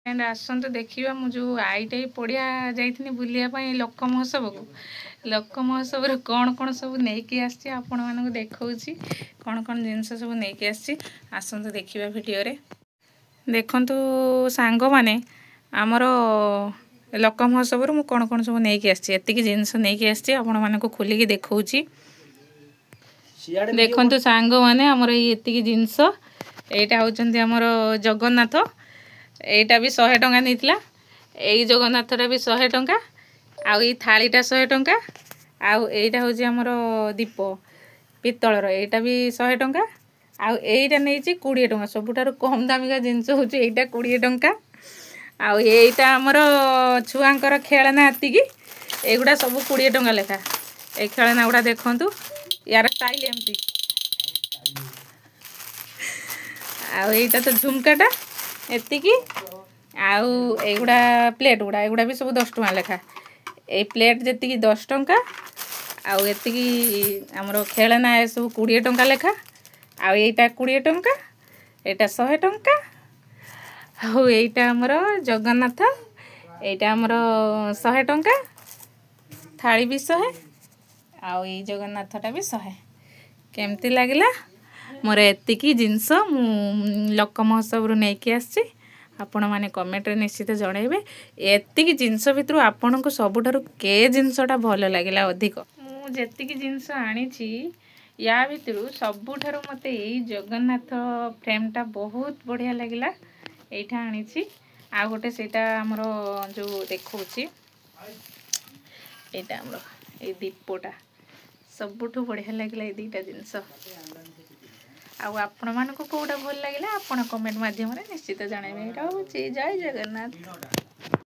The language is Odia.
ଆସନ୍ତୁ ଦେଖିବା। ମୁଁ ଯେଉଁ ଆଇଟାଇ ପଡ଼ିଆ ଯାଇଥିଲି ବୁଲିବା ପାଇଁ ଲୋକ ମହୋତ୍ସବକୁ, ଲୋକ ମହୋତ୍ସବରେ କ'ଣ କ'ଣ ସବୁ ନେଇକି ଆସିଛି ଆପଣମାନଙ୍କୁ ଦେଖାଉଛି। କ'ଣ କ'ଣ ଜିନିଷ ସବୁ ନେଇକି ଆସିଛି, ଆସନ୍ତୁ ଦେଖିବା ଭିଡ଼ିଓରେ। ଦେଖନ୍ତୁ ସାଙ୍ଗମାନେ, ଆମର ଲୋକ ମହୋତ୍ସବରୁ ମୁଁ କ'ଣ କ'ଣ ସବୁ ନେଇକି ଆସିଛି। ଏତିକି ଜିନିଷ ନେଇକି ଆସିଛି, ଆପଣମାନଙ୍କୁ ଖୋଲିକି ଦେଖାଉଛି। ଦେଖନ୍ତୁ ସାଙ୍ଗମାନେ, ଆମର ଏଇ ଏତିକି ଜିନିଷ। ଏଇଟା ହେଉଛନ୍ତି ଆମର ଜଗନ୍ନାଥ, ଏଇଟା ବି 100 ଟଙ୍କା ନେଇଥିଲା। ଏଇ ଜଗନ୍ନାଥଟା ବି 100 ଟଙ୍କା, ଆଉ ଏଇ ଥାଳିଟା 100 ଟଙ୍କା, ଆଉ ଏଇଟା ହେଉଛି ଆମର ଦୀପ ପିତ୍ତଳର, ଏଇଟା ବି 100 ଟଙ୍କା, ଆଉ ଏଇଟା ନେଇଛି 20 ଟଙ୍କା। ସବୁଠାରୁ କମ୍ ଦାମିକା ଜିନିଷ ହେଉଛି ଏଇଟା, 20 ଟଙ୍କା। ଆଉ ଏଇଟା ଆମର ଛୁଆଙ୍କର ଖେଳନା ଏତିକି, ଏଇଗୁଡ଼ା ସବୁ 20 ଟଙ୍କା ଲେଖା। ଏଇ ଖେଳନା ଗୁଡ଼ା ଦେଖନ୍ତୁ, ୟାର ଷ୍ଟାଇଲ୍ ଏମିତି। ଆଉ ଏଇଟା ତ ଝୁମକାଟା ଏତିକି। ଆଉ ଏଇଗୁଡ଼ା ପ୍ଲେଟ୍ ଗୁଡ଼ା, ଏଗୁଡ଼ା ବି ସବୁ 10 ଟଙ୍କା ଲେଖା। ଏଇ ପ୍ଲେଟ୍ ଯେତିକି 10 ଟଙ୍କା, ଆଉ ଏତିକି ଆମର ଖେଳନା ଏସବୁ 20 ଟଙ୍କା ଲେଖା। ଆଉ ଏଇଟା 20 ଟଙ୍କା, ଏଇଟା 100 ଟଙ୍କା। ଆଉ ଏଇଟା ଆମର ଜଗନ୍ନାଥ, ଏଇଟା ଆମର 100 ଟଙ୍କା, ଥାଳି ବି 100, ଆଉ ଏଇ ଜଗନ୍ନାଥଟା ବି 100। କେମିତି ଲାଗିଲା? ମୋର ଏତିକି ଜିନିଷ ମୁଁ ଲୋକ ମହୋତ୍ସବରୁ ନେଇକି ଆସିଛି। ଆପଣମାନେ କମେଣ୍ଟରେ ନିଶ୍ଚିତ ଜଣାଇବେ, ଏତିକି ଜିନିଷ ଭିତରୁ ଆପଣଙ୍କୁ ସବୁଠାରୁ କେ ଜିନିଷଟା ଭଲ ଲାଗିଲା ଅଧିକ। ମୁଁ ଯେତିକି ଜିନିଷ ଆଣିଛି ୟା ଭିତରୁ ସବୁଠାରୁ ମୋତେ ଏଇ ଜଗନ୍ନାଥ ଫ୍ରେମ୍ଟା ବହୁତ ବଢ଼ିଆ ଲାଗିଲା, ଏଇଟା ଆଣିଛି। ଆଉ ଗୋଟେ ସେଇଟା ଆମର ଯେଉଁ ଦେଖାଉଛି, ଏଇଟା ଆମର ଏଇ ଦୀପଟା ସବୁଠୁ ବଢ଼ିଆ ଲାଗିଲା, ଏଇ ଦୁଇଟା ଜିନିଷ। ଆଉ ଆପଣମାନଙ୍କୁ କେଉଁଟା ଭଲ ଲାଗିଲା, ଆପଣ କମେଣ୍ଟ ମାଧ୍ୟମରେ ନିଶ୍ଚିତ ଜଣାଇବେ। ରହୁଛି, ଜୟ ଜଗନ୍ନାଥ।